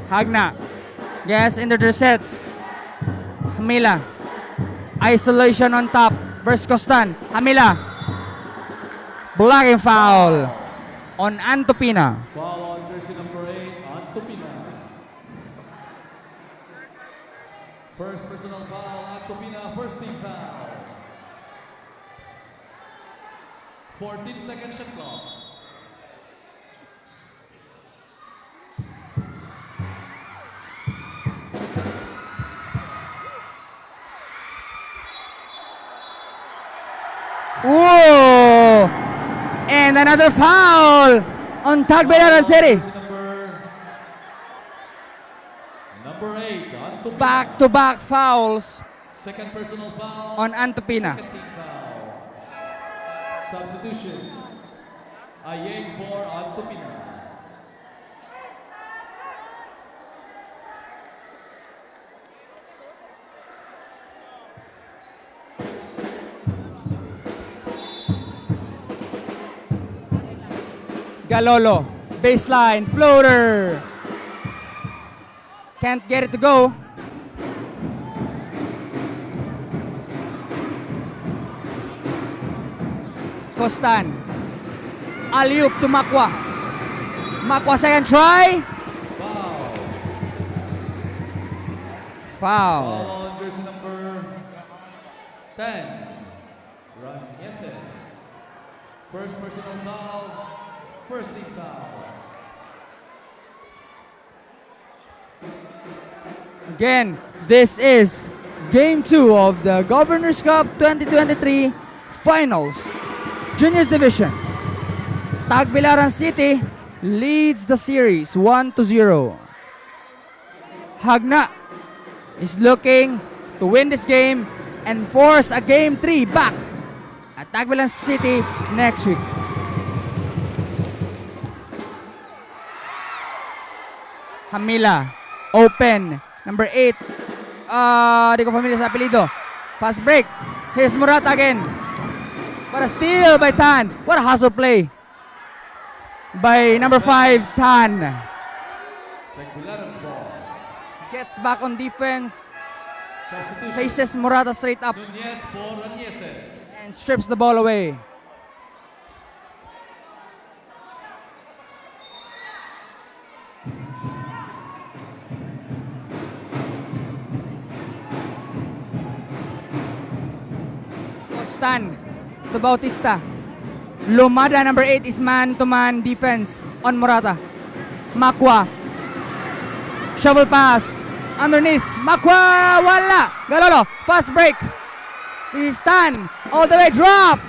Jagna gets into their sets. Hamila. Isolation on top versus Costan. Hamila. Blocking foul on Antopina. Foul on jersey number 8, Antopina. First personal foul, Antopina, first team foul. 14-second shot clock. Whoa! And another foul on Tagbilaran City. Number 8, Antopina. Back-to-back fouls Second personal foul on Antopina. Second team foul. Substitution. Ayeng for Antopina. Galolo, baseline, floater. Can't get it to go. Costan. Alley-oop to Makwa. Makwa second try. Foul. Foul. Foul on jersey number 10. Hernandez. First personal foul. First team foul. Again, this is Game 2 of the Governor's Cup 2023 Finals, Juniors Division. Tagbilaran City leads the series 1-0. Jagna is looking to win this game and force a Game 3 back at Tagbilaran City next week. Hamila, open, number 8. Di ko familiar sa apelido. Fast break. Here's Murata again. What a steal by Tan. What a hustle play by number 5, Tan. Tagbilaran's ball. Gets back on defense. Substitution. Faces Murata straight up Nunez for Hernandez. and strips the ball away. Costan to Bautista. Lumada, number 8, is man-to-man defense on Murata. Makwa. Shovel pass. Underneath. Makwa! Wala! Galolo. Fast break. This is Tan. All the way. Drop.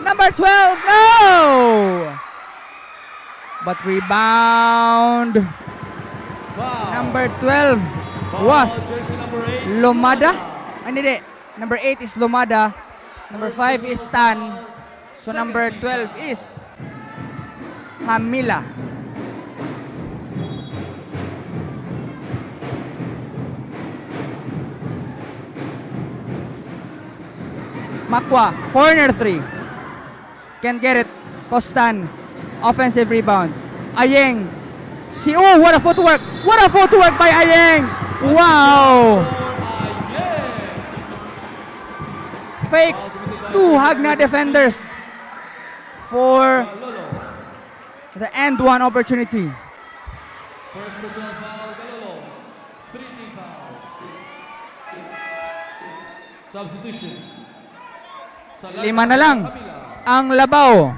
Number 12. No! But rebound. Foul. Number 12 Foul was on jersey number 8. Lumada. Hindi. Number 8 is Lumada. Number 5 is Tan. So number 12 is Hamila. Makwa, corner 3. Can't get it. Costan, offensive rebound. Ayeng. What a footwork. What a footwork by Ayeng. Wow. Fakes two Jagna defenders for the end one opportunity. First personal foul, Galolo. 3 team fouls. Substitution. Salada, 5 na lang Kabila. ang labaw.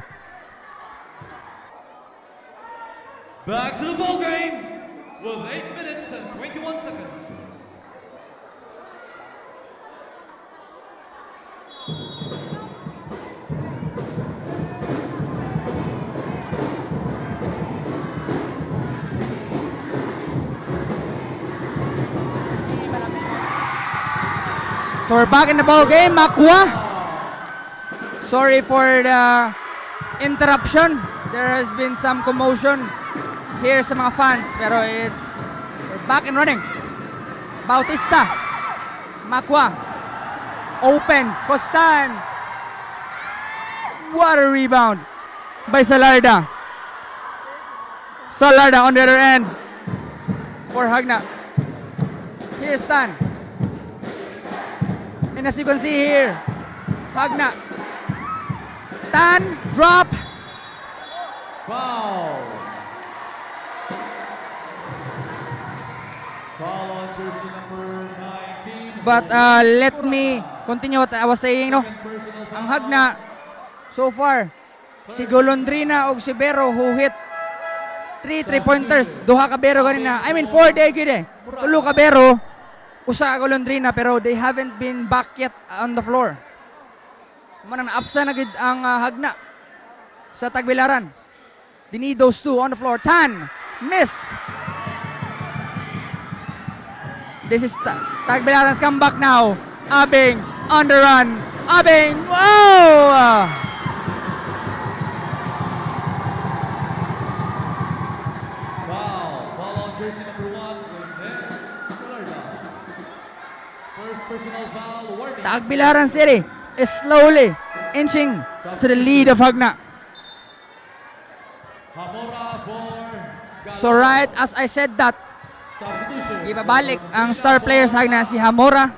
Back to the ball game with 8 minutes and 21 seconds. So we're back in the ball game. Makwa. Sorry for the interruption. There has been some commotion here sa mga fans, pero we're back and running. Bautista. Makwa. Open. Costan. What a rebound by Salarda. Salarda on the other end. for Hagna. Here's Tan. And as you can see here, Hagna. Tan, drop. Foul. Foul on jersey number 19. But let me continue what I was saying, no? Ang Hagna, so far, si Golondrina o si Bero who hit 3 3-pointers. Duha ka Bero ganina. I mean, 4 day gid eh. Tulo ka Bero, usa ka Golondrina, pero they haven't been back yet on the floor. Manang naapsa na gid ang Hagna sa Tagbilaran. They need those two on the floor. Tan, miss. This is Tagbilaran's comeback now. Abing on the run. Abing, wow! Foul on jersey number 1. First personal foul, warning. Tagbilaran City is slowly inching to the lead of Hagna. Hamora for So right as I said that, substitution. ibabalik ang star players Hagna si Hamora.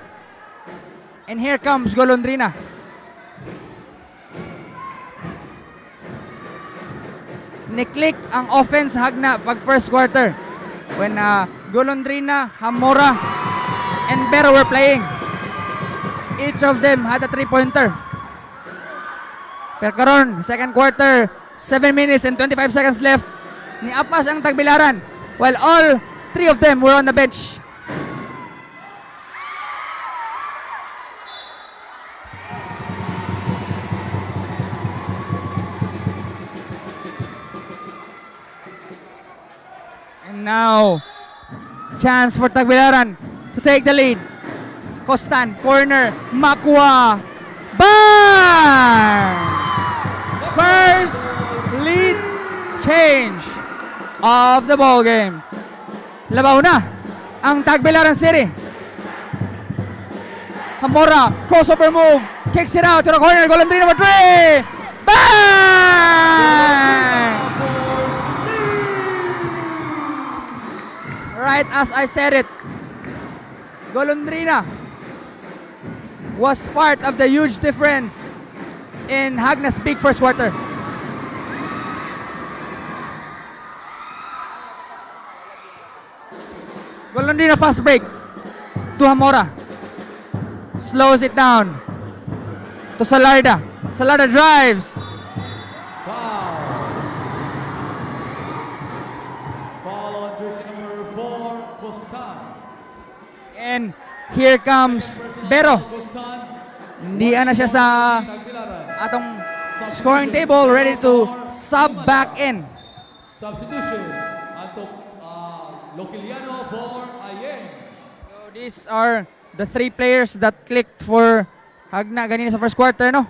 And here comes Golondrina. Ni-click ang offense Hagna pag first quarter when Golondrina, Hamora, and Bero were playing. Each of them had a 3-pointer. Pero karon, second quarter, 7 minutes and 25 seconds left. Ni-apas ang Tagbilaran while all 3 of them were on the bench. And now, chance for Tagbilaran to take the lead. Costan, corner, Makwa, bang! First lead change of the ball game. Labaw na ang Tagbilaran City. Hamora, crossover move, kicks it out to the corner, Golondrina for 3! Bang! Right as I said it, Golondrina was part of the huge difference in Hagna's big first quarter. Golondrina fast break to Hamora. Slows it down to Salarda. Salarda drives. Foul. Foul on jersey number 4, Costan. And here comes Bero. Costan. Hindi na siya sa atong scoring table, ready to sub back in. Substitution. Antok Lokiliano for Ayeng. So these are the 3 players that clicked for Hagna ganina sa first quarter, no?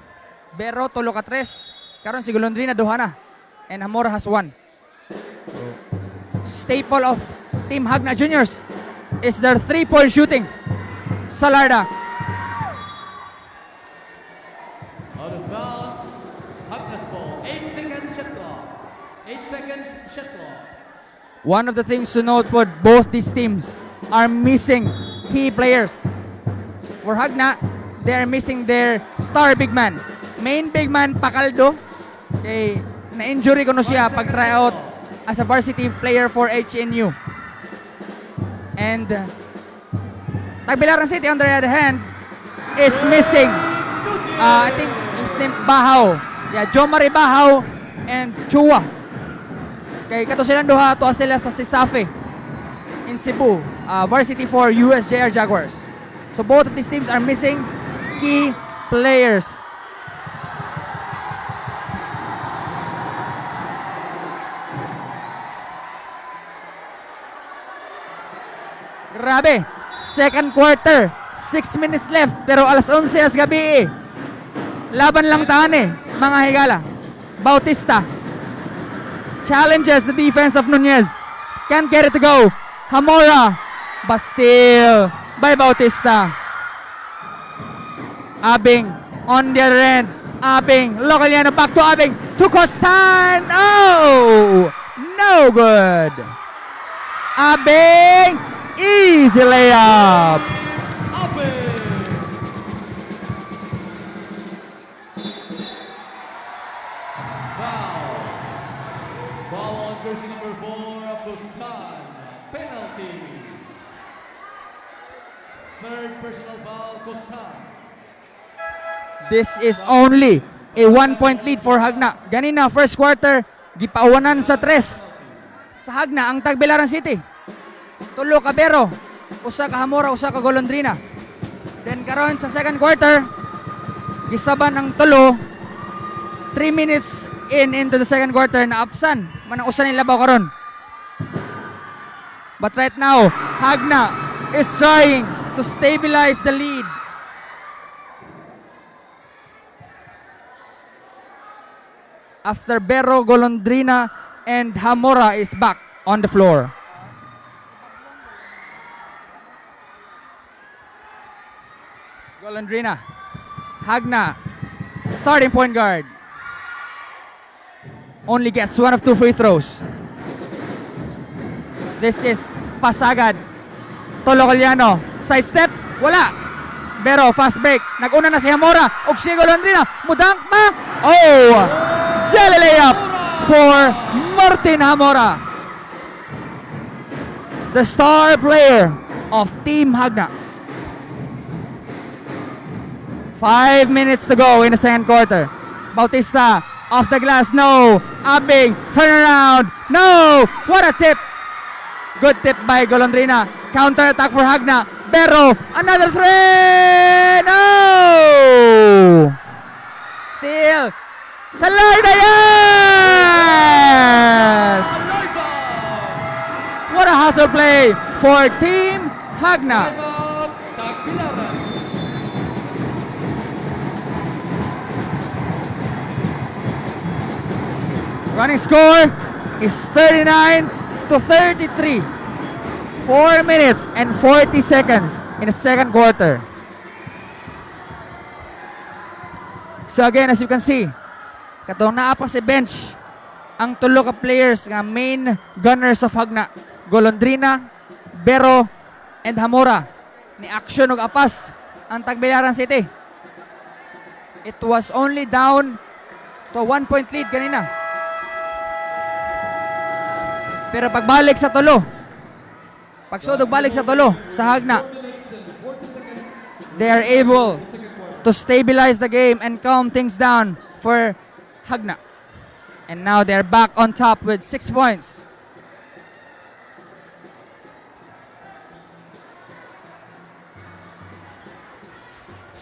Bero, tulo ka 3. Karon si Golondrina, duha na. And Hamora has 1. Staple of Team Hagna Juniors is their 3-point shooting. Salarda. Out of bounds. Hagna's ball. 8 seconds shot clock. 8 seconds shot clock. One of the things to note for both these teams are missing key players. For Hagna, they are missing their star big man. Main big man, Pacaldo. Okay, na-injury ko na siya pag try out as a varsity player for HNU. And Tagbilaran City, on the other hand, is missing, I think his name, Bahaw. Yeah, Jomari Bahaw and Chua. Okay, kato silang duha, tuwa sila sa Sisafe in Cebu, varsity for USJR Jaguars. So both of these teams are missing key players. Grabe, second quarter, 6 minutes left, pero alas 11 as gabi. Laban lang taan mga higala. Bautista challenges the defense of Nunez. Can't get it to go. Hamora, but still by Bautista. Abing on the other end. Abing, Lokaliano back to Abing. To Costan. Oh, no good. Abing! Easy layup! Foul on jersey number 4 of Bustan. Penalty. Third personal foul, Bustan. This is only a 1-point lead for Jagna. Ganina, first quarter, gipauwanan sa 3. Sa Jagna, ang Tagbilaran City. Tulo ka Bero, usa ka Hamora, usa ka Golondrina. Then karon sa second quarter, gisaban ang tulo. 3 minutes into the second quarter na absan. Manang usa ni labaw karon. But right now, Jagna is trying to stabilize the lead. After Bero, Golondrina, and Hamora is back on the floor. Golondrina, Jagna, starting point guard, only gets 1 of 2 free throws. This is pasagad. Tolo Coliano, side step, wala. Bero, fast break. Nag-una na si Hamora. Og si Golondrina, mudang pa. Oh! Jelly layup for Martin Hamora, the star player of Team Jagna. 5 minutes to go in the second quarter. Bautista off the glass, no. Abing, turn around, no. What a tip. Good tip by Golondrina. Counter attack for Jagna. Bero, another three, no. Still, Salarda, yes. What a hustle play for Team Jagna. Tagbilaran. Running score is 39-33. 4 minutes and 40 seconds in the second quarter. So again, as you can see, katong naa pa si bench ang tulo ka players nga main gunners of Jagna. Golondrina, Bero, and Hamora. Ni action og apas ang Tagbilaran City. It was only down to a 1-point lead kanina. Pero pagbalik sa tulo, pagsudog balik sa tulo sa Jagna, they are able to stabilize the game and calm things down for Jagna. And now they're back on top with 6 points.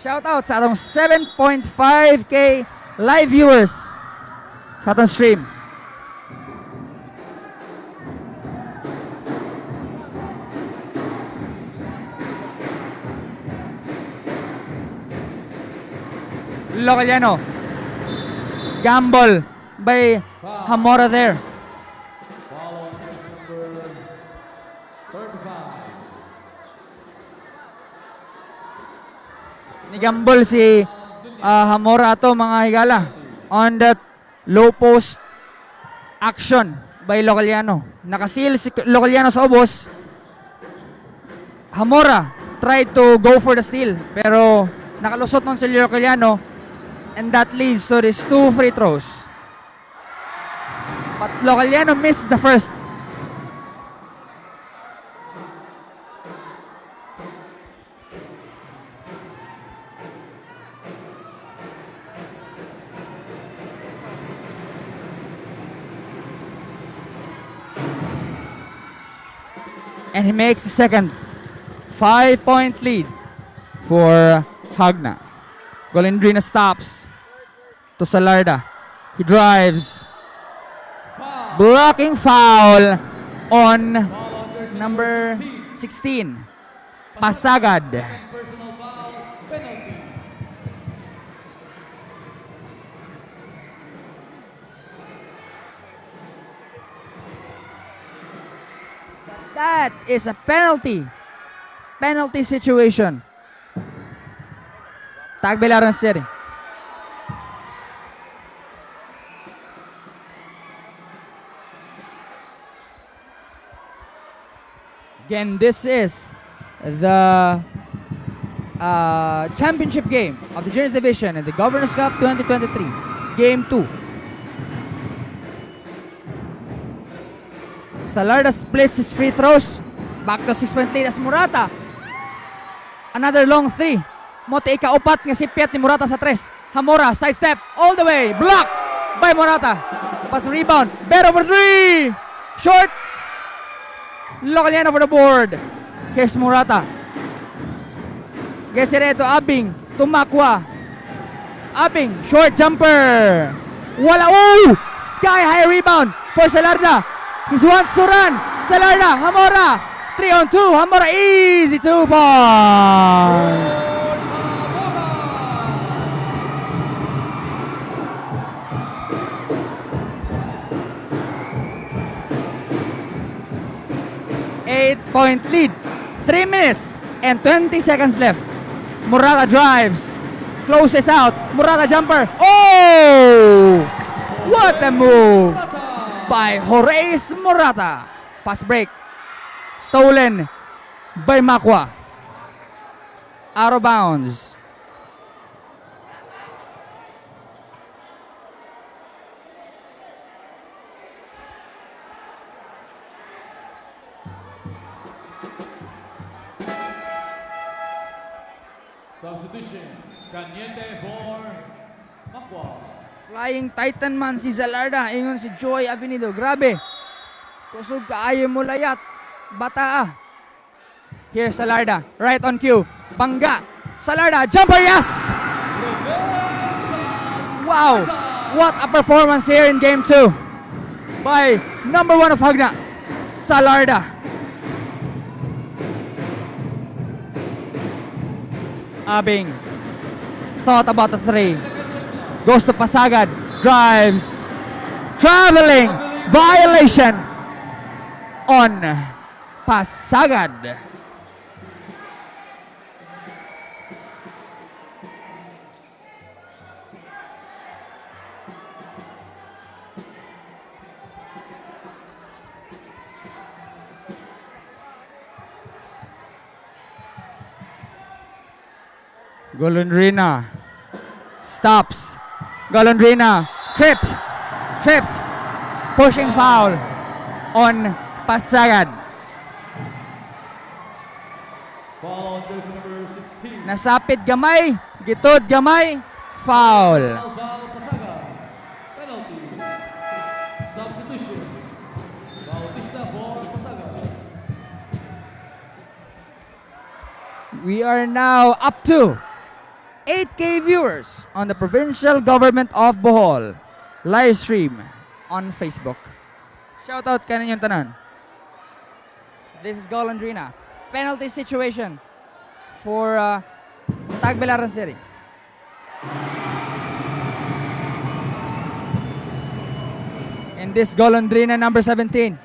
Shout out sa atong 7.5K live viewers sa atong stream. Localiano. Gamble by Hamora there. Foul on number 35. Ni Gamble si Hamora ato mga higala on that low post action by Localiano. Nakasil si Localiano sa ubos. Hamora tried to go for the steal pero nakalusot nun si Localiano. And that leads to these 2 free throws. But Localiano missed the first. And he makes the second. 5-point lead for Jagna. Golondrina stops to Salarda. He drives. Blocking foul on number 16. Pasagad. Personal foul, penalty. That is a penalty. Penalty situation. Tagbilaran City. Again, this is the championship game of the Juniors Division in the Governors Cup 2023, Game 2. Salarda splits his free throws. Back to 6-point lead as Murata. Another long 3. Mote ikaupat nga sipyat ni Murata sa 3. Hamora, sidestep, all the way. Block by Murata. Pass rebound. Bero for 3. Short. Localiano for the board. Here's Murata. Gets it to Abing. Tumakwa. Abing, short jumper. Wala. Oh! Sky high rebound for Salarda. He wants to run. Salarda, Hamora. 3-on-2. Hamora, easy 2 points. Eight-point lead. 3 minutes and 20 seconds left. Murata drives. Closes out. Murata jumper. Oh! What a move by Horace Murata. Pass break. Stolen by Makwa. Out of bounds. Substitution. Caniente for Makwa. Flying Titan man si Salarda. Ingon si Joy Avenido. Grabe. Kusog kaayo mo layat. Bata ah. Here's Salarda. Right on cue. Bangga. Salarda. Jumper. Yes! Wow. What a performance here in Game 2 by number 1 of Jagna, Salarda. Abing. Thought about the 3. Goes to Pasagad. Drives. Traveling. Violation on Pasagad. Golondrina stops. Golondrina tripped. Pushing foul on Pasagad. Foul, jersey number 16. Nasapit gamay, gitod gamay, foul. Foul, Pasagad. Penalty. Substitution. Bautista for Pasagad. We are now up to 8K viewers on the Provincial Government of Bohol live stream on Facebook. Shout out kaninyong tanan. This is Golondrina. Penalty situation for Tagbilaran City. And this Golondrina number 17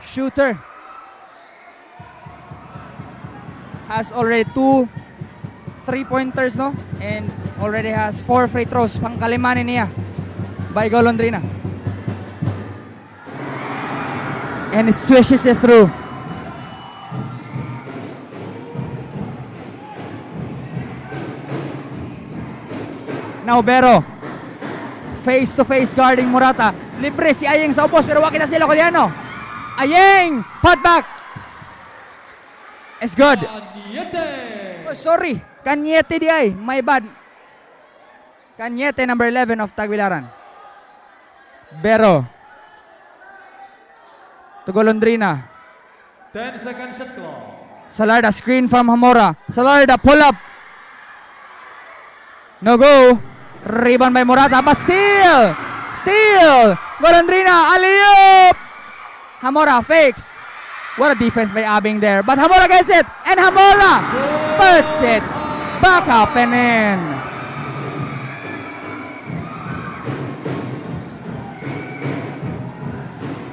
shooter has already 2 3-pointers, no? And already has 4 free throws. Pangkalimanin niya by Golondrina. And he swishes it through. Now Bero. Face to face guarding Murata. Libre si Ayeng sa upos pero wakita sila Coliano. Ayeng! Put back! It's good. Caniente. Oh, sorry. Kanyete di ay. My bad. Kanyete number 11 of Tagbilaran. Bero. To Golondrina. 10 second shot clock. Salarda screen from Hamora. Salarda pull up. No go. Rebound by Murata. But still. Golondrina. Alley-oop. Hamora fakes. What a defense by Abing there. But Hamora gets it. And Hamora puts it back up and in.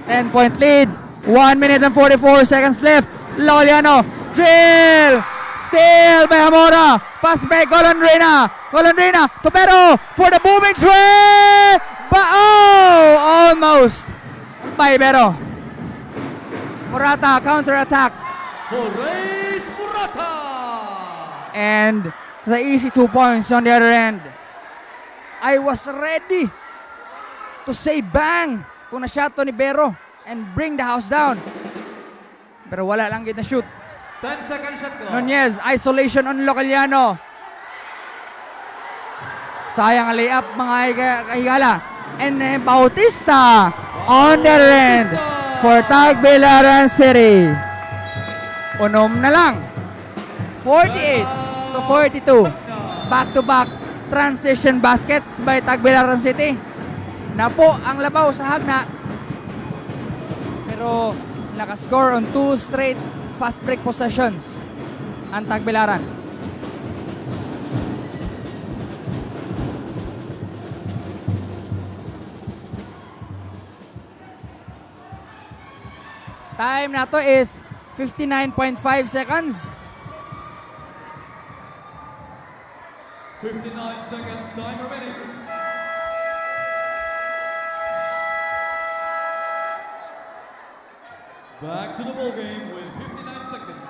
Ten-point lead. 1 minute and 44 seconds left. Loliano. Drill. Steal by Hamora. Pass break. Golondrina to Pero for the moving tray. But almost by Pero. Murata counter attack. Horace Murata. And the easy 2 points on the other end. I was ready to say bang kung na-shot to ni Bero and bring the house down. Pero wala lang gid na shoot. 10-second shot clock. Nunez, isolation on Localiano. Sayang ang layup mga kahigala. And Bautista on the other end for Tagbilaran City. Unom na lang. 48 to 42. Back-to-back transition baskets by Tagbilaran City. Na po ang labaw sa Hagna. Pero nakascore on 2 straight fast break possessions ang Tagbilaran. Time na to is 59.5 seconds. 59 seconds time remaining. Back to the ball game with 59 seconds.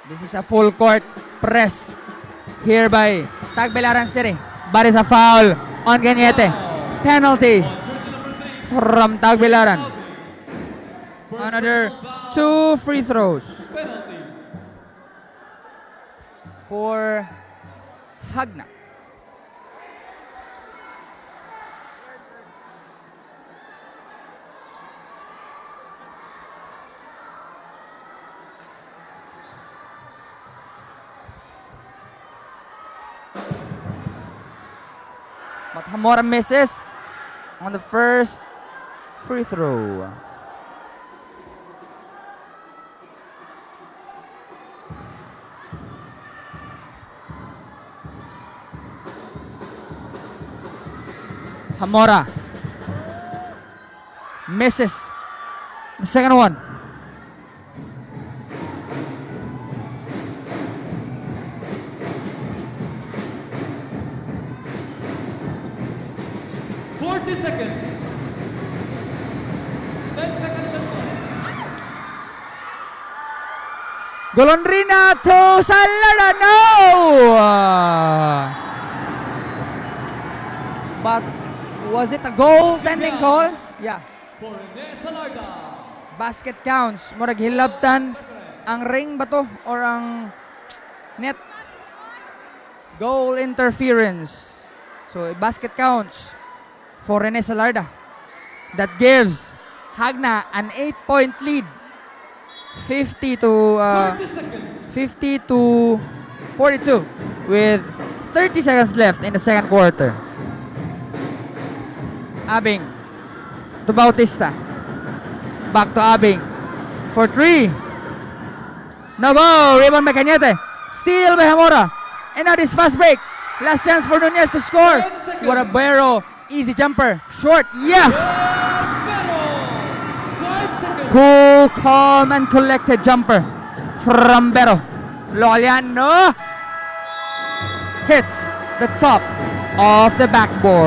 This is a full court press here by Tagbilaran City. But it's a foul on Cañete. Penalty from Tagbilaran. Another 2 free throws Penalty. for Hagna. But Hamora misses on the first free throw. Hamora misses the second one. Seconds. 10 seconds shot clock. Golondrina to Salada, no! But was it a goaltending call? Yeah. For Nesalarda. Basket counts. Murag hilabtan ang ring ba to? Or ang net? Goal interference. So basket counts for Rene Salarda. That gives Hagna an 8-point lead. 50 to 42 with 30 seconds left in the second quarter. Abing to Bautista. Back to Abing for 3. No go. Rebound by Cañete. Steal by Hamora. And now this fast break. Last chance for Nunez to score. What a Bero. Easy jumper. Short. Yes! Cool, calm, and collected jumper from Bero. Localiano hits the top of the backboard.